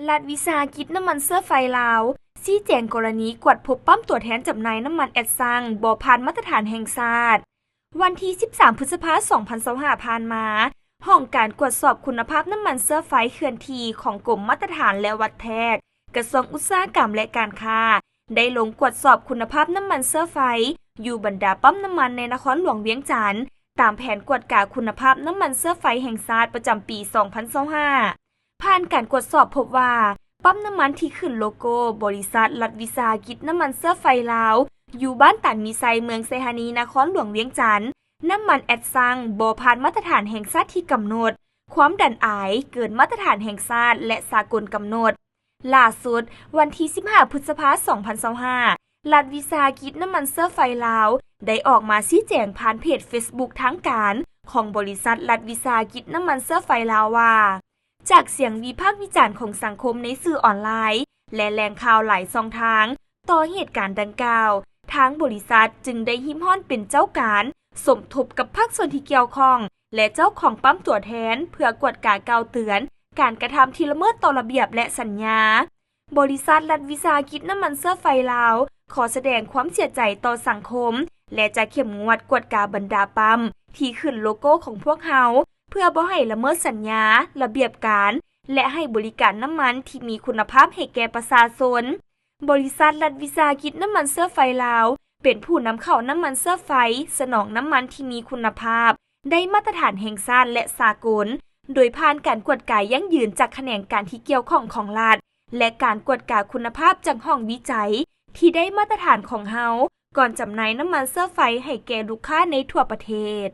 ລັດວິສາຫະກິດນ້ຳມັນເຊື້ອໄຟລາວ ຊີ້ແຈງກໍລະນີກວດພົບປ້ຳຕົວແທນຈຳໜ່າຍນ້ຳມັນແອັດຊັງບໍ່ຜ່ານມາດຕະຖານແຫ່ງຊາດ. ວັນທີສິບສາມ ພຶດສະພາ ສອງພັນຊາວຫ້າ ຜ່ານມາ, ຫ້ອງການກວດສອບຄຸນນະພາບນ້ຳມັນເຊື້ອໄຟເຄື່ອນທີ່ຂອງກົມມາດຕະຖານ ແລະ ວັດແທກ ກະຊວງອຸດສາຫະກຳ ແລະ ການຄ້າ ໄດ້ລົງກວດສອບຄຸນນະພາບນ້ຳມັນເຊື້ອໄຟ ຢູ່ບັນດາປ້ຳນ້ຳມັນໃນນະຄອນຫຼວງວຽງຈັນ ຕາມແຜນກວດກາຄຸນນະພາບນ້ຳມັນເຊື້ອໄຟແຫ່ງຊາດປະຈຳປີ ສອງພັນຊາວຫ້າ. ຜ່ານການກວດສອບພົບວ່າ ປ້ຳນ້ຳມັນທີ່ຂຶ້ນໂລໂກ້ບໍລິສັດລັດວິສາຫະກິດນ້ຳມັນເຊື້ອໄຟລາວ ຢູ່ບ້ານຕານມີໄຊ ເມືອງໄຊທານີ ນະຄອນຫຼວງວຽງຈັນ, ນ້ຳມັນແອັດຊັງບໍ່ຜ່ານມາດຕະຖານແຫ່ງຊາດທີ່ກຳນົດ, ຄວາມດັນອາຍເກີນມາດຕະຖານແຫ່ງຊາດ ແລະ ສາກົນກຳນົດ. ຫຼ້າສຸດ, ວັນທີສິບຫ້າ ພຶດສະພາ ສອງພັນຊາວຫ້າ ລັດວິສາຫະກິດນ້ຳມັນເຊື້ອໄຟລາວ ໄດ້ອອກມາຊີ້ແຈງຜ່ານເພຈເຟສບຸກທາງການຂອງບໍລິສັດລັດວິສາຫະກິດນ້ຳມັນເຊື້ອໄຟລາວວ່າ ຈາກສຽງວິພາກວິຈານຂອງສັງຄົມໃນສື່ອອນລາຍ ແລະ ແຫຼ່ງຂ່າວຫຼາຍຊ່ອງທາງຕໍ່ເຫດການດັ່ງກ່າວ, ທາງບໍລິສັດຈຶ່ງໄດ້ຮີບຮ້ອນເປັນເຈົ້າການ ສົມທົບກັບພາກສ່ວນທີ່ກ່ຽວຂ້ອງ ແລະ ເຈົ້າຂອງປ້ຳຕົວແທນ ເພື່ອກວດກາກ່າວເຕືອນການກະທຳທີ່ລະເມີດຕໍ່ລະບຽບ ແລະ ສັນຍາ. ບໍລິສັດລັດວິສາຫະກິດນ້ຳມັນເຊື້ອໄຟລາວ ຂໍສະແດງຄວາມເສຍໃຈຕໍ່ສັງຄົມ ແລະ ຈະເຂັ້ມງວດກວດກາບັນດາປ້ຳທີ່ຂຶ້ນໂລໂກ້ຂອງພວກເຮົາ ເພື່ອບໍ່ໃຫ້ລະເມີດສັນຍາ, ລະບຽບການ ແລະ ໃຫ້ບໍລິການນ້ຳມັນທີ່ມີຄຸນນະພາບໃຫ້ແກ່ປະຊາຊົນ. ບໍລິສັດລັດວິສາຫະກິດນ້ຳມັນເຊື້ອໄຟລາວ ເປັນຜູ້ນຳເຂົ້ານ້ຳມັນເຊື້ອໄຟ, ສະໜອງນ້ຳມັນທີ່ມີຄຸນນະພາບ, ໄດ້ມາດຕະຖານແຫ່ງຊາດ ແລະ ສາກົນ, ໂດຍຜ່ານການກວດກາຢັ້ງຢືນຈາກຂະແໜງການທີ່ກ່ຽວຂ້ອງຂອງລັດ ແລະ ການກວດກາຄຸນນະພາບຈາກຫ້ອງວິໄຈທີ່ໄດ້ມາດຕະຖານຂອງເຮົາ ກ່ອນຈຳໜ່າຍນ້ຳມັນເຊື້ອໄຟໃຫ້ແກ່ລູກຄ້າໃນທົ່ວປະເທດ.